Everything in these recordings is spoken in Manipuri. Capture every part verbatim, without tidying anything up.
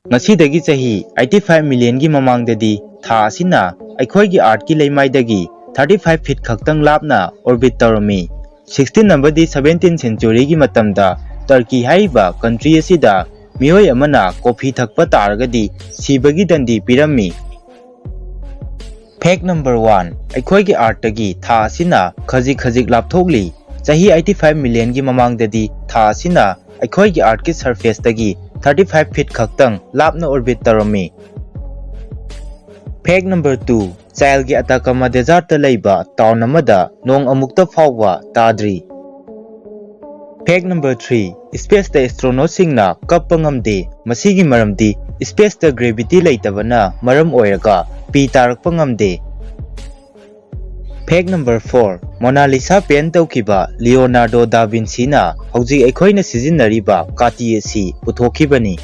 ꯉꯁꯤꯗꯒꯤ ꯆꯍꯤ eighty five millionꯒꯤ ꯃꯃꯥꯡꯗꯗꯤ ꯊꯥ ꯑꯁꯤꯅ ꯑꯩꯈꯣꯏꯒꯤ Earthꯀꯤ ꯂꯩꯃꯥꯏꯗꯒꯤ thirty five feet ꯈꯛꯇꯪ ꯂꯥꯞꯅ orbit ꯇꯧꯔꯝꯃꯤ꯫ Sixteen ꯑꯃꯗꯤ seventeen centuryꯒꯤ ꯃꯇꯝꯗ Turkey ꯍꯥꯏꯔꯤꯕ country ꯑꯁꯤꯗ ꯃꯤꯑꯣꯏ ꯑꯃꯅ coffee ꯊꯛꯄ ꯇꯥꯔꯒꯗꯤ ꯁꯤꯕꯒꯤ ꯗꯟꯗꯤ ꯄꯤꯔꯝꯃꯤ꯫ Fact number one, ꯑꯩꯈꯣꯏꯒꯤ Earthꯇꯒꯤ ꯊꯥ ꯑꯁꯤꯅ ꯈꯖꯤꯛ ꯈꯖꯤꯛ ꯂꯥꯞꯊꯣꯛꯂꯤ꯫ ꯆꯍꯤ eighty five millionꯒꯤ ꯃꯃꯥꯡꯗꯗꯤ ꯊꯥ ꯑꯁꯤꯅ ꯑꯩꯈꯣꯏꯒꯤ Earthꯀꯤ surfaceꯇꯒꯤ thirty five feet ꯈꯛꯇꯪ ꯂꯥꯞꯅ orbit ꯇꯧꯔꯝꯃꯤ꯫ Fact number two, Chileꯒꯤ Atacama Desertꯇ ꯂꯩꯕ town ꯑꯃꯗ ꯅꯣꯡ ꯑꯃꯨꯛꯇ ꯐꯥꯎꯕ ꯇꯥꯗ꯭ꯔꯤ꯫ Fact number three, spaceꯇ astronautꯁꯤꯡꯅ ꯀꯞꯄ ꯉꯝꯗꯦ꯫ ꯃꯁꯤꯒꯤ ꯃꯔꯝꯗꯤ spaceꯇ gravity ꯂꯩꯇꯕꯅ ꯃꯔꯝ ꯑꯣꯏꯔꯒ ꯄꯤ ꯇꯥꯔꯛꯄ ꯉꯝꯗꯦ꯫ Fact number four, Mona Lisa paint ꯇꯧꯈꯤꯕ Leonardo da Vinciꯅ ꯍꯧꯖꯤꯛ ꯑꯩꯈꯣꯏꯅ ꯁꯤꯖꯤꯟꯅꯔꯤꯕ ꯀꯥꯇꯤ ꯑꯁꯤ ꯄꯨꯊꯣꯛꯈꯤꯕꯅꯤ꯫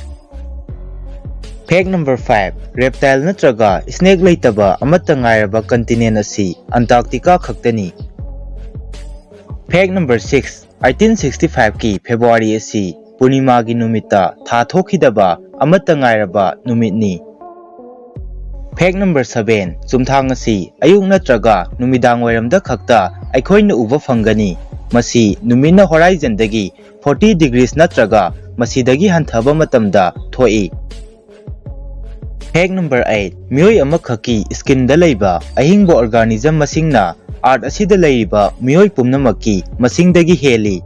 Fact number five, reptile ꯅꯠꯇ꯭ꯔꯒ snake ꯂꯩꯇꯕ ꯑꯃꯠꯇ ꯉꯥꯏꯔꯕ continent ꯑꯁꯤ Antarctica ꯈꯛꯇꯅꯤ꯫ Fact number six, eighteen sixty fiveꯀꯤ February ꯑꯁꯤ ꯄꯨꯔꯅꯤꯃꯥꯒꯤ ꯅꯨꯃꯤꯠꯇ ꯊꯥ ꯊꯣꯛꯈꯤꯗꯕ ꯑꯃꯠꯇ ꯉꯥꯏꯔꯕ ꯅꯨꯃꯤꯠꯅꯤ꯫ Fact number seven, ꯆꯨꯝꯊꯥꯡ ꯑꯁꯤ ꯑꯌꯨꯛ ꯅꯠꯇ꯭ꯔꯒ ꯅꯨꯃꯤꯗꯥꯡ ꯋꯥꯏꯔꯝꯗ ꯈꯛꯇ ꯑꯩꯈꯣꯏꯅ ꯎꯕ ꯐꯪꯒꯅꯤ꯫ ꯃꯁꯤ ꯅꯨꯃꯤꯠꯅ horizonꯗꯒꯤ forty degrees ꯅꯠꯇ꯭ꯔꯒ ꯃꯁꯤꯗꯒꯤ ꯍꯟꯊꯕ ꯃꯇꯝꯗ ꯊꯣꯛꯏ꯫ Fact number eight, ꯃꯤꯑꯣꯏ ꯑꯃꯈꯛꯀꯤ skinꯗ ꯂꯩꯕ ꯑꯍꯤꯡꯕ organism ꯃꯁꯤꯡꯅ Earth ꯑꯁꯤꯗ ꯂꯩꯔꯤꯕ ꯃꯤꯑꯣꯏ ꯄꯨꯝꯅꯃꯛꯀꯤ ꯃꯁꯤꯡꯗꯒꯤ ꯍꯦꯜꯂꯤ꯫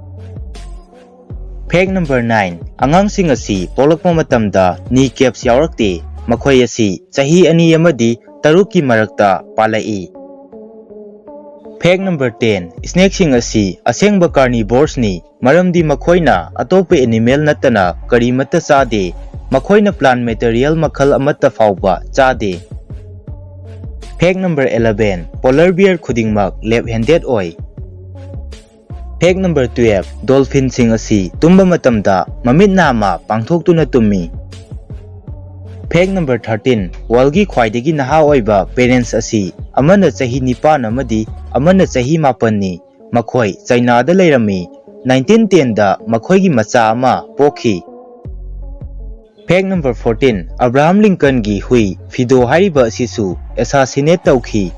Fact number nine, ꯑꯉꯥꯡꯁꯤꯡ ꯑꯁꯤ ꯄꯣꯛꯂꯛꯄ ꯃꯇꯝꯗ knee caps ꯌꯥꯎꯔꯛꯇꯦ꯫ ꯃꯈꯣꯏ ꯑꯁꯤ ꯆꯍꯤ ꯑꯅꯤ ꯑꯃꯗꯤ ꯇꯔꯨꯛꯀꯤ ꯃꯔꯛꯇ ꯄꯥꯜꯂꯛꯏ꯫ Fact number ten, snakeꯁꯤꯡ ꯑꯁꯤ ꯑꯁꯦꯡꯕ carnivoresꯅꯤ, ꯃꯔꯝꯗꯤ ꯃꯈꯣꯏꯅ ꯑꯇꯣꯞꯄ animal ꯅꯠꯇꯅ ꯀꯔꯤꯃꯠꯇ ꯆꯥꯗꯦ꯫ ꯃꯈꯣꯏꯅ plant material ꯃꯈꯜ ꯑꯃꯠꯇ ꯐꯥꯎꯕ ꯆꯥꯗꯦ꯫ Fact number eleven, polar bear ꯈꯨꯗꯤꯡꯃꯛ left-handed ꯑꯣꯏ꯫ Fact number twelve, dolphinꯁꯤꯡ ꯑꯁꯤ ꯇꯨꯝꯕ ꯃꯇꯝꯗ ꯃꯃꯤꯠ ꯅꯥꯝꯃ ꯄꯥꯡꯊꯣꯛꯇꯨꯅ ꯇꯨꯝꯃꯤ꯫ Fact number thirteen, worldꯒꯤ ꯈ꯭ꯋꯥꯏꯗꯒꯤ ꯅꯍꯥ ꯑꯣꯏꯕ parents ꯑꯁꯤ ꯑꯃꯅ ꯆꯍꯤ ꯅꯤꯄꯥꯟ ꯑꯃꯗꯤ ꯑꯃꯅ ꯆꯍꯤ ꯃꯥꯄꯟꯅꯤ꯫ ꯃꯈꯣꯏ ꯆꯩꯅꯥꯗ ꯂꯩꯔꯝꯃꯤ꯫ Nineteen tenꯗ ꯃꯈꯣꯏꯒꯤ ꯃꯆꯥ ꯑꯃ ꯄꯣꯛꯈꯤ꯫ Fact number fourteen, ꯑꯕ꯭ꯔꯥꯍꯝ ꯂꯤꯡꯀꯟꯒꯤ ꯍꯨꯏ ꯐꯤꯗꯣ ꯍꯥꯏꯔꯤꯕ ꯑꯁꯤꯁꯨ assassinate ꯇꯧꯈꯤ꯫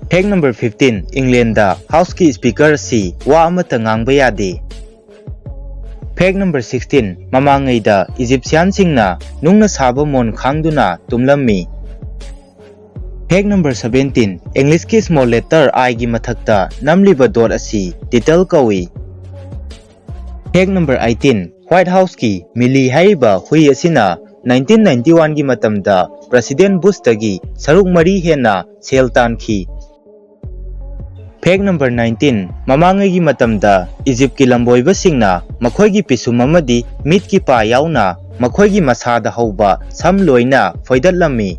Fact number fifteen, ꯏꯪꯂꯦꯟꯗ ꯍꯥꯎꯁꯀꯤ ꯁ꯭ꯄꯤꯀꯔ ꯑꯁꯤ ꯋꯥ ꯑꯃꯠꯇ ꯉꯥꯡꯕ ꯌꯥꯗꯦ꯫ Fact number sixteen, ꯃꯃꯥꯡꯉꯩꯗ ꯏꯖꯤꯞꯁꯤꯌꯥꯟꯁꯤꯡꯅ ꯅꯨꯡꯅ ꯁꯥꯕ ꯃꯣꯟ ꯈꯥꯡꯗꯨꯅ ꯇꯨꯝꯂꯝꯃꯤ꯫ Fact number seventeen, ꯏꯪꯂꯤꯁꯀꯤ small letter I ꯒꯤ ꯃꯊꯛꯇ ꯅꯝꯂꯤꯕ dot ꯑꯁꯤ title ꯀꯧꯏ꯫ Fact number eighteen, White Houseꯀꯤ ꯃꯤꯂꯤ ꯍꯥꯏꯔꯤꯕ ꯍꯨꯏ ꯑꯁꯤꯅ nineteen ninety-one ꯒꯤ ꯃꯇꯝꯗ President Bushꯇꯒꯤ ꯁꯔꯨꯛ ꯃꯔꯤ ꯍꯦꯟꯅ ꯁꯦꯜ ꯇꯥꯟꯈꯤ꯫ Fact number nineteen, ꯃꯃꯥꯡꯉꯩꯒꯤ ꯃꯇꯝꯗ ꯏꯖꯤꯞꯀꯤ ꯂꯝꯕꯣꯏꯕꯁꯤꯡꯅ ꯃꯈꯣꯏꯒꯤ ꯄꯤꯁꯨꯝ ꯑꯃꯗꯤ ꯃꯤꯠꯀꯤ ꯄꯥ ꯌꯥꯎꯅ ꯃꯈꯣꯏꯒꯤ ꯃꯁꯥꯗ ꯍꯧꯕ ꯁꯝ ꯂꯣꯏꯅ ꯐꯣꯏꯗꯠꯂꯝꯃꯤ꯫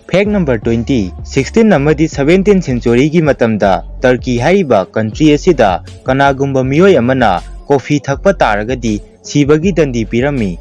Fact number twenty, sixteen ꯑꯃꯗꯤ seventeen centuryꯒꯤ ꯃꯇꯝꯗ ꯇꯔꯀꯤ ꯍꯥꯏꯔꯤꯕ country ꯑꯁꯤꯗ ꯀꯅꯥꯒꯨꯝꯕ ꯃꯤꯑꯣꯏ ꯑꯃꯅ coffee ꯊꯛꯄ ꯇꯥꯔꯒꯗꯤ ꯁꯤꯕꯒꯤ ꯗꯟꯗꯤ ꯄꯤꯔꯝꯃꯤ꯫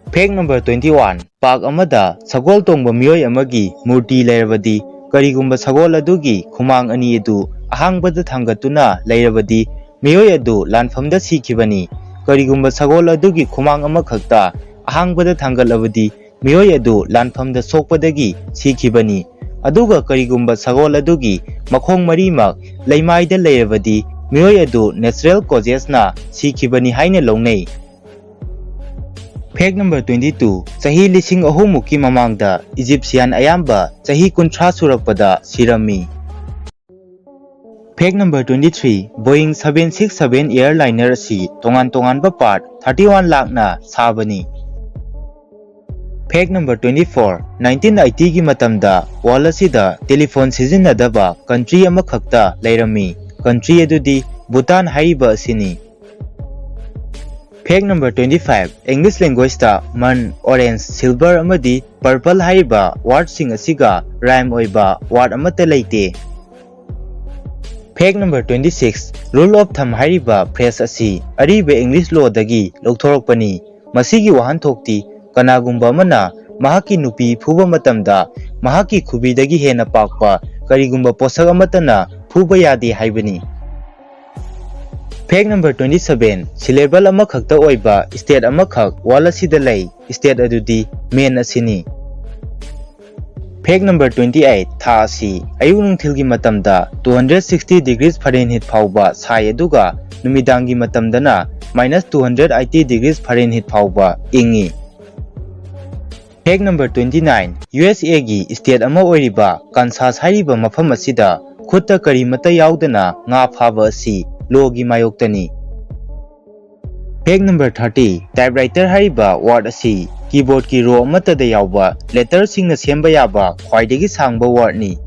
Fact number twenty-one, park ꯑꯃꯗ ꯁꯒꯣꯜ ꯇꯣꯡꯕ ꯃꯤꯑꯣꯏ ꯑꯃꯒꯤ ꯃꯨꯔꯇꯤ ꯂꯩꯔꯕꯗꯤ, ꯀꯔꯤꯒꯨꯝꯕ ꯁꯒꯣꯜ ꯑꯗꯨꯒꯤ ꯈꯨꯃꯥꯡ ꯑꯅꯤ ꯑꯗꯨ ꯑꯍꯥꯡꯕꯗ ꯊꯥꯡꯒꯠꯇꯨꯅ ꯂꯩꯔꯕꯗꯤ, ꯃꯤꯑꯣꯏ ꯑꯗꯨ ꯂꯥꯟꯐꯝꯗ ꯁꯤꯈꯤꯕꯅꯤ꯫ ꯀꯔꯤꯒꯨꯝꯕ ꯁꯒꯣꯜ ꯑꯗꯨꯒꯤ ꯈꯨꯃꯥꯡ ꯑꯃꯈꯛꯇ ꯑꯍꯥꯡꯕꯗ ꯊꯥꯡꯒꯠꯂꯕꯗꯤ, ꯃꯤꯑꯣꯏ ꯑꯗꯨ ꯂꯥꯟꯐꯝꯗ ꯁꯣꯛꯄꯗꯒꯤ ꯁꯤꯈꯤꯕꯅꯤ꯫ ꯑꯗꯨꯒ ꯀꯔꯤꯒꯨꯝꯕ ꯁꯒꯣꯜ ꯑꯗꯨꯒꯤ ꯃꯈꯣꯡ ꯃꯔꯤꯃꯛ ꯂꯩꯃꯥꯏꯗ ꯂꯩꯔꯕꯗꯤ, ꯃꯤꯑꯣꯏ ꯑꯗꯨ natural causesꯅ ꯁꯤꯈꯤꯕꯅꯤ ꯍꯥꯏꯅ ꯂꯧꯅꯩ꯫ Fact number twenty-two, ꯆꯍꯤ ꯂꯤꯁꯤꯡ ꯑꯍꯨꯝ ꯃꯨꯛꯀꯤ ꯃꯃꯥꯡꯗ ꯏꯖꯤꯞꯁꯤꯌꯥꯟ ꯑꯌꯥꯝꯕ ꯆꯍꯤ ꯀꯨꯟꯊ꯭ꯔꯥ ꯁꯨꯔꯛꯄꯗ ꯁꯤꯔꯝꯃꯤ꯫ Fact number twenty-three, Boeing seven six seven airliner ꯑꯁꯤ ꯇꯣꯉꯥꯟ ꯇꯣꯉꯥꯟꯕ part thirty-one ꯂꯥꯛꯅ ꯁꯥꯕꯅꯤ꯫ Fact number twenty-four, nineteen eightyꯒꯤ ꯃꯇꯝꯗ world ꯑꯁꯤꯗ telephone ꯁꯤꯖꯤꯟꯅꯗꯕ country ꯑꯃꯈꯛꯇ ꯂꯩꯔꯝꯃꯤ꯫ Country ꯑꯗꯨꯗꯤ ꯚꯨꯇꯥꯟ ꯍꯥꯏꯔꯤꯕ ꯑꯁꯤꯅꯤ꯫ Fact number twenty-five, English languageꯇ ꯃꯟ, orange, silver ꯑꯃꯗꯤ purple ꯍꯥꯏꯔꯤꯕ wordꯁꯤꯡ ꯑꯁꯤꯒ rhyme ꯑꯣꯏꯕ word ꯑꯃꯠꯇ ꯂꯩꯇꯦ꯫ Fact number twenty-six, rule of thumb ꯍꯥꯏꯔꯤꯕ phrase ꯑꯁꯤ ꯑꯔꯤꯕ English lawꯗꯒꯤ ꯂꯧꯊꯣꯔꯛꯄꯅꯤ꯫ ꯃꯁꯤꯒꯤ ꯋꯥꯍꯟꯊꯣꯛꯇꯤ ꯀꯅꯥꯒꯨꯝꯕ ꯑꯃꯅ ꯃꯍꯥꯛꯀꯤ ꯅꯨꯄꯤ ꯐꯨꯕ ꯃꯇꯝꯗ ꯃꯍꯥꯛꯀꯤ ꯈꯨꯕꯤꯗꯒꯤ ꯍꯦꯟꯅ ꯄꯥꯛꯄ ꯀꯔꯤꯒꯨꯝꯕ ꯄꯣꯠꯁꯛ ꯑꯃꯠꯇꯅ ꯐꯨꯕ ꯌꯥꯗꯦ ꯍꯥꯏꯕꯅꯤ꯫ Fact number twenty seven, syllable ꯑꯃꯈꯛꯇ ꯑꯣꯏꯕ state ꯑꯃꯈꯛ world ꯑꯁꯤꯗ ꯂꯩ꯫ State ꯑꯗꯨꯗꯤ Maine ꯑꯁꯤꯅꯤ꯫ Fact number twenty eight, ꯊꯥ ꯑꯁꯤ ꯑꯌꯨꯛ ꯅꯨꯡꯊꯤꯜꯒꯤ ꯃꯇꯝꯗ two hundred sixty degrees Fahrenheit ꯐꯥꯎꯕ ꯁꯥꯏ, ꯑꯗꯨꯒ ꯅꯨꯃꯤꯗꯥꯡꯒꯤ ꯃꯇꯝꯗꯅ minus two hundred eighty degrees Fahrenheit ꯐꯥꯎꯕ ꯏꯪꯉꯤ꯫ Fact number twenty nine, U S A ꯒꯤ state ꯑꯃ ꯑꯣꯏꯔꯤꯕ Kansas ꯍꯥꯏꯔꯤꯕ ꯃꯐꯝ ꯑꯁꯤꯗ ꯈꯨꯠꯇ ꯀꯔꯤꯃꯠꯇ ꯌꯥꯎꯗꯅ ꯉꯥ ꯐꯥꯕ ꯑꯁꯤ law ꯒꯤ ꯃꯥꯌꯣꯛꯇꯅꯤ꯫ Fact number thirty, typewriter ꯍꯥꯏꯔꯤꯕ word ꯑꯁꯤ keyboard ꯀꯤ row ꯑꯃꯠꯇꯗ ꯌꯥꯎꯕ letter ꯁꯤꯡꯅ ꯁꯦꯝꯕ ꯌꯥꯕ ꯈ꯭ꯋꯥꯏꯗꯒꯤ ꯁꯥꯡꯕ word ꯅꯤ꯫